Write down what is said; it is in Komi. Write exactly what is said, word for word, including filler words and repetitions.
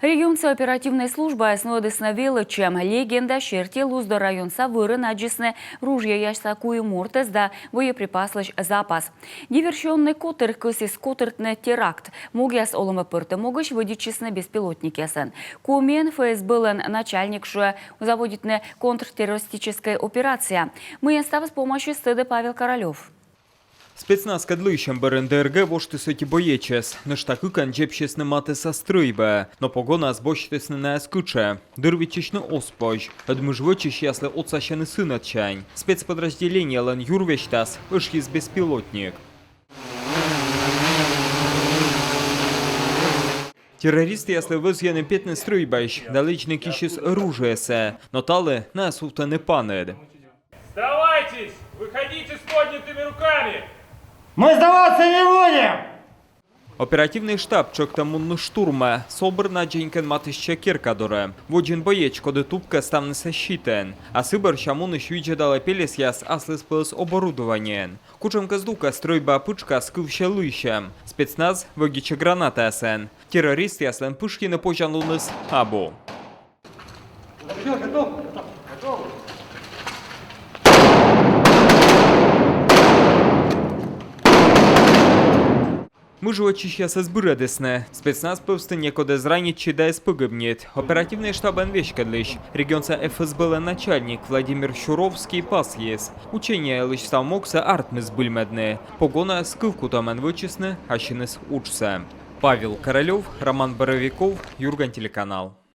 Регионса оперативнӧй службаяс нуӧдісны велӧдчӧм. Легенда серти, Луздор районса вӧрын аддзисны ружьеяса куим мортӧс да боеприпаслысь запас. Диверсионнӧй котыр кӧсйис котыртны теракт. Могъяс олӧмӧ пӧртӧм могысь вӧдитчисны беспилотникъясӧн. Комиын ФСБ-лӧн начальник шуӧ заводитны контртеррористическӧй операция. Мыйӧн ставыс помасис, тӧдӧ Павел Королёв. Спецназкӧд лыйсьӧм бӧрын ДРГ воштіс ӧти боечӧс. Нӧшта кыкӧн дзебсисны матысса стрӧйбаӧ, но погонаяс босьтісны найӧс кытшӧ. Дыр виччысьны оз позь. Ӧд мыж вӧчысьяслы отсасьӧны сынӧдсянь. Спецподразделениелӧн юр весьтас ӧшйис беспилотник. Террористъяслы вӧзйӧны петны стрӧйбаысь да лэдзны кисьыс оружиесӧ, но талы найӧ сувтӧны паныд. Сдавайтесь! Выходите с поднятыми руками! Мы сдаваться не будем! Оперативнӧй штаб тшӧктӧ мунны штурмӧ. Со бӧр на дзенькӧн матыстчӧ керка дорӧ. Водзын боец, коді тупкӧ ставнысӧ щитӧн. А сы бӧрся мунысь видзӧдалӧ пельӧсъяс аслыспӧлӧс оборудованиеӧн. Кутшӧмкӧ здукӧ стрӧйба пытшкас кывсьӧ лыйсьӧм. Спецназ вӧдитчӧ гранатаясӧн. Террористъяслӧн пышйыны позянлуныс абу. Мыж вӧчысьясӧс бырӧдісны. Спецназ пӧвстын некод эз ранитчы да эз пӧгибнит. Оперативнӧй штабӧн веськӧдлысь, регионса ФСБ-лӧн начальник Владимир Щуровский пасйис: учение йылысь став могсӧ артмис збыльмӧдны. Погонаыс кывкутӧмӧн вӧчисны ассьыныс уджсӧ. Павел Королёв, Роман Боровиков, «Юрган» телеканал.